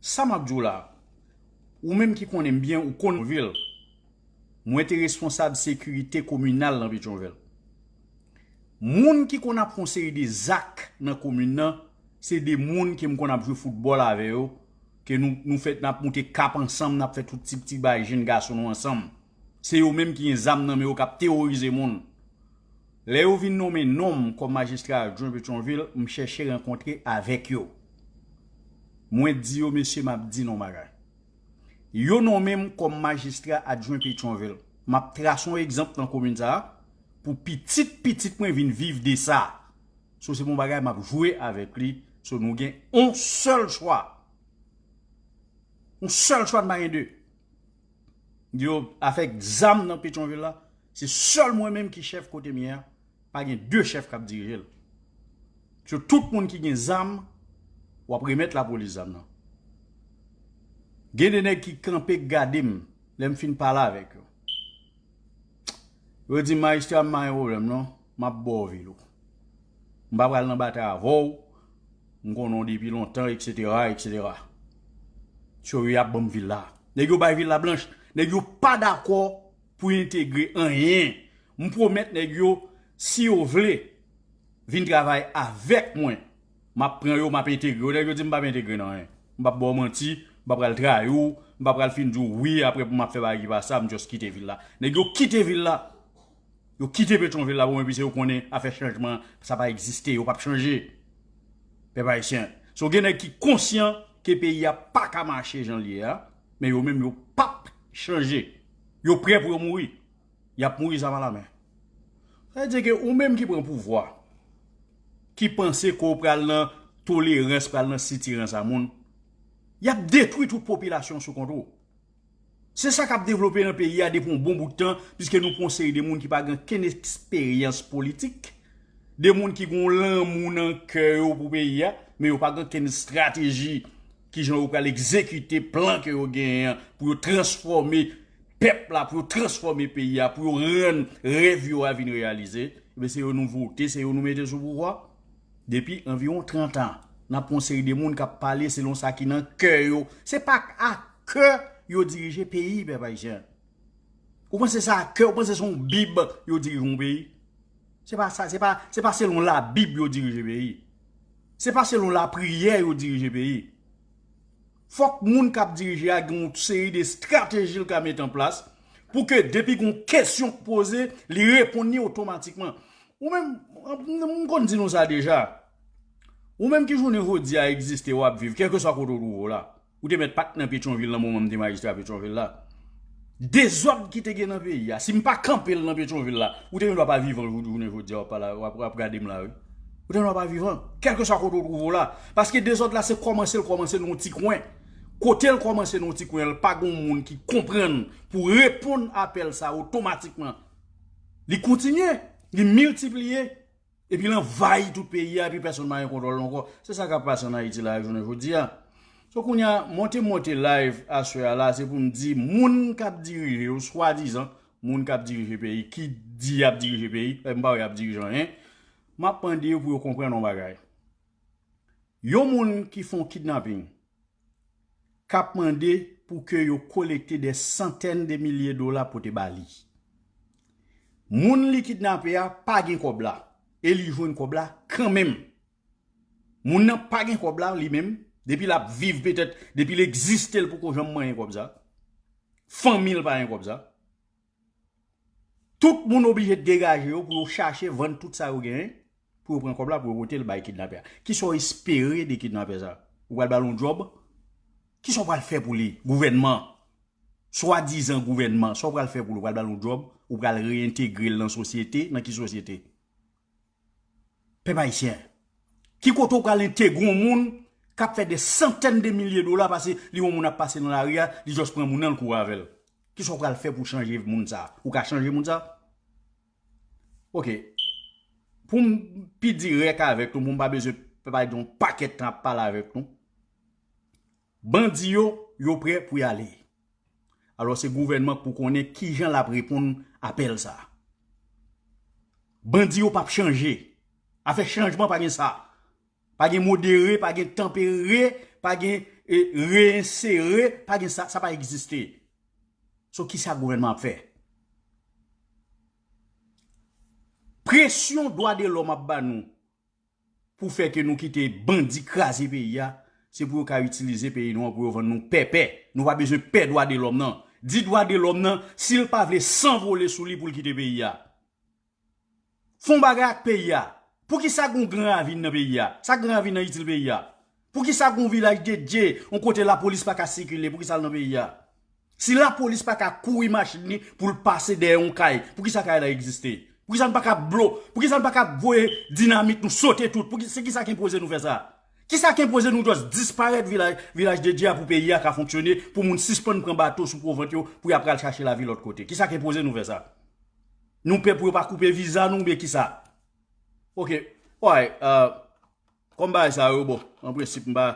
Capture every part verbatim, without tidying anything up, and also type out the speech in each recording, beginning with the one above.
Sa m ap di w la, ou menm ki konnen m byen, ou konn vil. Mwen te responsab sekirite kominal nan Petyonvil. Moun ki konn ap fè yon seri de zak nan komin nan, se de moun ke m konn ap jwe foutbòl avè yo, ke nou, nou fèt, n ap moute kap ansanm, n ap fè tout ti, ti bagay jenn gason nou ansanm. Se yo menm ki gen zam nan men yo k ap teworize moun. Lè yo vin nonmen non m kòm majistra adjwen Petyonvil, m chèche rankontre avèk yo. Mwen di yo, mesye, m ap di nou bagay. Yo nonmen m kòm majistra adjwen Petyonvil. M ap trase yon egzanp nan komin sa a pou pitit pitit mwen vin viv de sa. So, se yon bagay m ap jwe avèk li. So, nou gen yon sèl chwa. Yon sèl chwa, n pa gen de. Yo, afè zam nan Petyonvil la, se sèl mwen menm ki chèf kote m ye a. Pa gen de chèf k ap dirije l. So, tout moun ki gen zam, w ap remèt lapolis zam nan. Gen de nèg ki kanpe gade m lè m fin pale avèk yo. Yo di, "Majistra, m pa gen pwoblèm non, m ap ba w vil ou. M pa pral nan batay avè w, m konnen w depi lontan, etsetera, etsetera." So, y ap ban m vil la. Nèg yo bay vil la blanch. Nèg yo pa dakò pou entegre anyen. M pwomèt nèg yo, si yo vle vin travay avèk mwen, m ap pran yo, m ap entegre yo. Nèg yo di m p ap entegre nan anyen. M p ap ba w manti, m p ap pral trayi w, m p ap pral fin di w wi, apre pou m ap fè bagay ki pa sa, m just kite vil la. Nèg yo kite vil la. Yo kite Petyonvil la pou mwen, piske yo konnen afè chanjman, sa pa egziste, yo p ap chanje. Pèp ayisyen. So, gen nèg ki konsyan ke peyi a pa ka mache jan l ye a, men yo menm yo p ap chanje. Yo prè pou yo mouri. Y ap mouri zam alamen. Sa vle di ke ou menm ki pran pouvwa, ki panse ke w pral nan tolerans, pral nan sitirans a moun, y ap detwi tout popilasyon sou kont ou. Se sa k ap devlope nan peyi a depi yon bon bout tan, piske nou pran yon seri de moun ki pa gen okenn eksperyans politik, de moun ki gen yon lanmou nan kè yo pou peyi a, men yo pa gen okenn estrateji kijan yo pral egzekite plan ke yo genyen an pou yo transfòme pèp la, pou yo transfòme peyi a, pou yo rann rèv yo a vin reyalize. Ebyen, se yo nou vote, se yo nou mete sou pouvwa. Depi anviwon trant an, n ap pran yon seri de moun k ap pale selon sa ki nan kè yo. Se pa a kè yo dirije peyi, pèp ayisyen. Ou panse se a kè, ou panse se yon bib yo dirije yon peyi? Se pa sa, se pa, se pa selon labib yo dirije peyi. Se pa selon lapriyè yo dirije peyi. Fòk moun k ap dirije a gen yon seri de estrateji l ka mete an plas pou ke depi gen yon kesyon k poze, li reponn li otomatikman. Ou menm, m konn di nou sa deja. Ou menm ki jounen jodi a egziste, w ap viv, kèlkeswa kote w twouve w la. Ou te mèt pa t nan Petyonvil nan moman m te majistra Petyonvil la. Dezòd ki te gen nan peyi a, si m pa kanpe l nan Petyonvil la, ou te gen dwa pa vivan jou-, jounen jodi a, w ap pale, w ap, w ap gade m la, wi. Ou te gen dwa pa vivan, kèlkeswa kote w twouve w la. Paske dezòd la, se kòmanse l kòmanse nan yon ti kwen. Kote l kòmanse nan yon ti kwen, l pa gen yon moun ki konprann pou reponn apèl sa otomatikman. Li kontinye, li miltipliye, epi l anvayi tout peyi a, epi pèsonn pa gen kontwòl l ankò. Se sa k ap pase ann Ayiti la, jounen jodi a. So, kounye a, monte, monte live aswè a la, se pou m di, moun k ap dirije yo, swadizan, moun k ap dirije peyi, ki di y ap dirije peyi, e m pa wè y ap dirije anyen, m ap mande yo pou yo konprann yon bagay. Yon moun ki fè yon kidnaping, k ap mande pou ke yo kolekte dè santèn de milye dola pote ba li. Moun li kidnape a pa gen kòb la, e li jwenn kòb la kanmenm. Moun nan pa gen kòb la, li menm, depi l ap viv petèt, depi l egziste, l poko janm manyen kòb sa. Fanmi l pa gen kòb sa. Tout moun oblije degaje yo pou yo chache vann tout sa yo genyen, pou yo pran kòb la, pou yo pote l bay kidnapè a. Kisa w espere de kidnapè sa? Ou pral ba l yon djòb? Kisa w pral fè pou li? Gouvènman, swadizan gouvènman, sa w pral fè pou li? Ou pral ba l yon djòb? Ou pral reyentegre l nan sosyete? Nan ki sosyete? Pèp ayisyen, ki kote w pral entegre yon moun k ap fè dè santèn de milye dola, pase li wè yon moun ap pase nan lari a, li just pran moun nan, l kouri avè l? Kisa w pral fè pou chanje moun sa? Ou ka chanje moun sa? Oke. Pou m pi dirèk avèk nou, pou m pa bezwen pèdi yon pakèt tan ap pale avèk nou. Bandi yo, yo prè pou y ale. Alò, se gouvènman k pou konnen kijan l ap reponn apèl sa a. Bandi yo p ap chanje. Afè chanjman pa gen sa. Pa gen modere, pa gen tanpere, pa gen e, reinsere, pa gen sa, sa pa egziste. So, kisa gouvènman ap fè? Presyon dwa de lòm ap ba nou pou fè ke nou kite bandi kraze peyi a, se pou yo ka itilize peyi nou an pou yo vann nou pèpè. Nou pa bezwen pè dwa de lòm nan. Di dwa de lòm nan, si l pa vle san vole sou li pou l kite peyi a. Fè yon bagay ak peyi a. Poukisa gon Gran Ravin nan peyi a? Sa Gran Ravin nan itil peyi a? Poukisa gon Vilaj de Dye, yon kote lapolis pa ka sikile, poukisa l nan peyi a? Si lapolis pa ka kouri machin li pou l pase dèyè yon kay, poukisa kay la egziste? Poukisa n pa ka blo, poukisa n pa ka voye dinamit nou sote tout? Poukisa, se kisa ki enpoze nou fè sa? Kisa ki enpoze nou just disparèt Vilaj, Vilaj de Dye a pou peyi a ka fonksyone, pou moun sispann pran bato sou po vant yo, pou y ap pral chache lavi lòt kote? Kisa ki enpoze nou fè sa? Nou pè pou yo pa koupe viza nou oubyen kisa? Ok, alright, uh, kòm bagay sa yo, bon, an prensip, m pa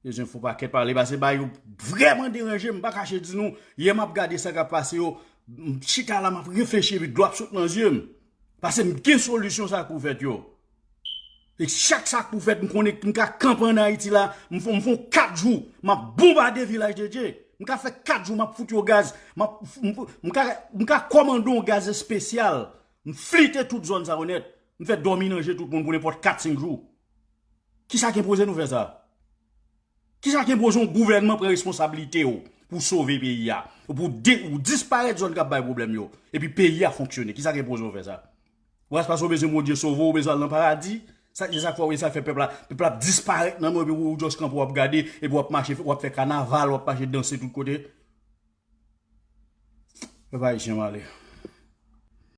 bezwen fè yon pakèt pale, paske bagay yo vrèman deranje m, m pa kache di nou, yè m ap gade sa k ap pase yo, m chita la, m ap reflechi, epi dlo ap sot nan zye m. Paske m gen solisyon sa k pou fèt yo. E chak sa k pou fèt, m konnen m ka kanpe ann Ayiti la, m fè, m fè yon kat jou, m ap bonbade Vilaj de Dye. M ka fè kat jou, m ap fout yo gaz, m ap, m, m ka, m ka kòmande yon gaz espesyal, m flite tout zòn sa yo nèt, m fè dòmi nan je tout moun pou nenpòt kat, senk jou. Kisa ki enpoze nou fè sa? Kisa ki enpoze yon gouvènman pran responsablite w pou sove peyi a? Ou pou de, ou disparèt zòn k ap bay pwoblèm yo. Epi peyi a fonksyone. Kisa ki enpoze w fè sa? Ou pa, paske w bezwen Bondye sove w, ou bezwen al nan paradi. Sa, se sa k fè, w, sa k fè pèp la, pèp la ap disparèt nan men w, epi ou just kanpe w ap gade, epi w ap mache, w ap fè kanaval, w ap mache danse tout kote. Pèp ayisyen, m ale.